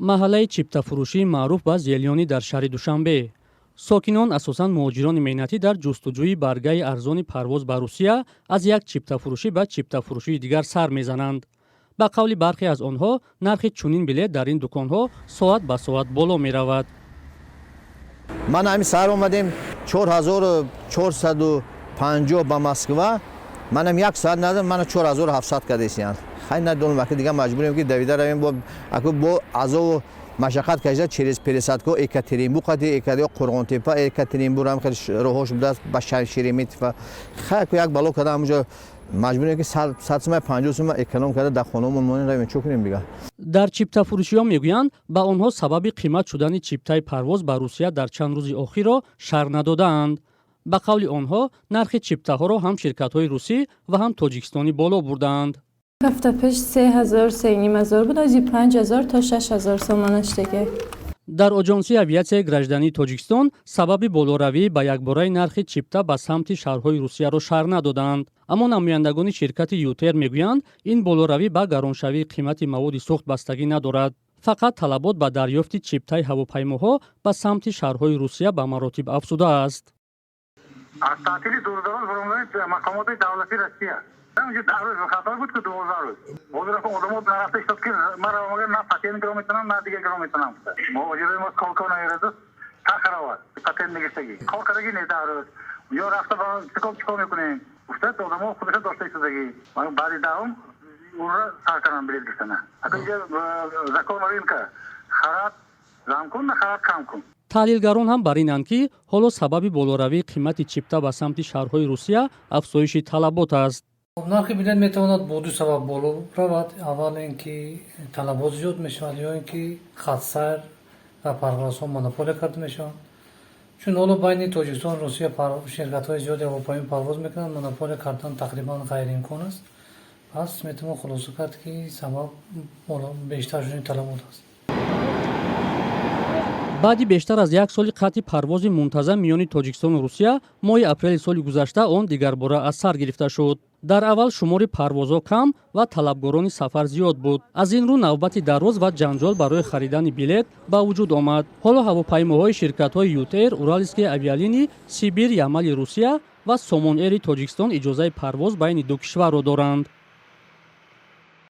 Маҳаллаи чиптафурӯшии маъруф ба Зелёный дар шаҳри Душанбе. Сокинон, асосан муҳоҷирони меҳнатӣ, дар ҷустуҷӯи баргаи арзони парвоз ба Русия аз як чиптафурӯшӣ ба чиптафурӯшии дигар сар мезананд. Ба қавли бархе аз онҳо, нархи чунин билет дар ин дуконҳо соат ба соат боло меравад. Ман ҳамин саҳар омадем, 4450 ба Москва. Манам як соат надам, мана 4700 кардесиянд. Хай, надонам, ака, дига маҷбурем, ки давида равем. Бо аку бо азобу машаққат кашида, через пересадка Екатеринбург қати Екатерин, Қурғонтепа, Екатеринбург ҳам хеле роҳҳош будааст, ба Шереметьево. Хай, аку як бало карда, ҳамунҷо маҷбурем, ки 100 сума, 50 сума эконом карда, дар хонамон монем, равем. Чӣ кунем дига? Дар чиптафурӯшиҳо мегӯянд, ба онҳо сабаби қимат шудани чиптаи парвоз ба Русия дар чанд рӯзи охирро шарҳ надодаанд. Ба қавли онҳо, нархи чиптаҳоро ҳам ширкатҳои русӣ ва ҳам тоҷикистонӣ боло бурдаанд. Ҳафта пеш 3000, 3500 буд, ози 5000 то 6000 сомонаш диге. Дар Оҷонсии авиатсияи граждании Тоҷикистон сабаби болоравӣ ба якбораи нархи чипта ба самти шаҳрҳои Русияро шарҳ надодаанд, аммо намояндагони ширкати ЮТэйр мегӯянд, ин болоравӣ ба гароншавии қимати маводи сӯхт бастагӣ надорад, фақат талабот ба дарёфти чиптаи ҳавопаймоҳо ба самти шаҳрҳои Русия ба маротиб афзудааст. Аз таътили дурдарон баромадани мақомоти давлати Россия унҷо 10 рӯз хато буд, ки 12 рӯз. Ҳозир одамо нарафта истод, ки ман равамага, на патент гиро метавонам, на дигар гиро метавонам. Муҳоҷирои мо кор наераду тахаравад, патент мегиртагӣ, кор кардаги не, 10 рӯз ё рафта чикор, чикор мекунем гуфта, одамо худашо дошта истодагӣ. Баъди даҳум ура сар кардам билет гирифтана. Ака, инҷа закон рынка: харад зам кун, нахарад кам кун. Таҳлилгарон ҳам бар инанд, ки ҳоло сабаби болоравии қимати чипта ба самти шаҳрҳои Русия афзоиши талабот аст. Нархи билет метавонад бо ду сабаб боло равад. Аввал ин ки талабот зиёд мешавад ё ин ки хатсайр ва парвозҳо монополия карда мешаванд, чун ҳоло байни Тоҷикистон, Русия ширкатҳои зиёди ҳавопаймоӣ парвоз мекунанд, монополия кардан тақрибан ғайриимкон аст. Пас метавон хулоса кард, ки сабаб бештар шудани талабот аст. Баъди бештар аз як соли қатъи парвози мунтазам миёни Тоҷикистону Русия, моҳи апрели соли гузашта он дигарбора аз сар гирифта шуд. Дар аввал шумори парвозҳо кам ва талабгорони сафар зиёд буд. Аз ин рӯ навбати дароз ва ҷанҷол барои харидани билет ба вуҷуд омад. Ҳоло ҳавопаймоҳои ширкатҳои ЮТэйр, Уральские авиалинии, Сибир, Ямали Русия ва Сомон Эри Тоҷикистон иҷозаи парвоз байни ду кишварро доранд.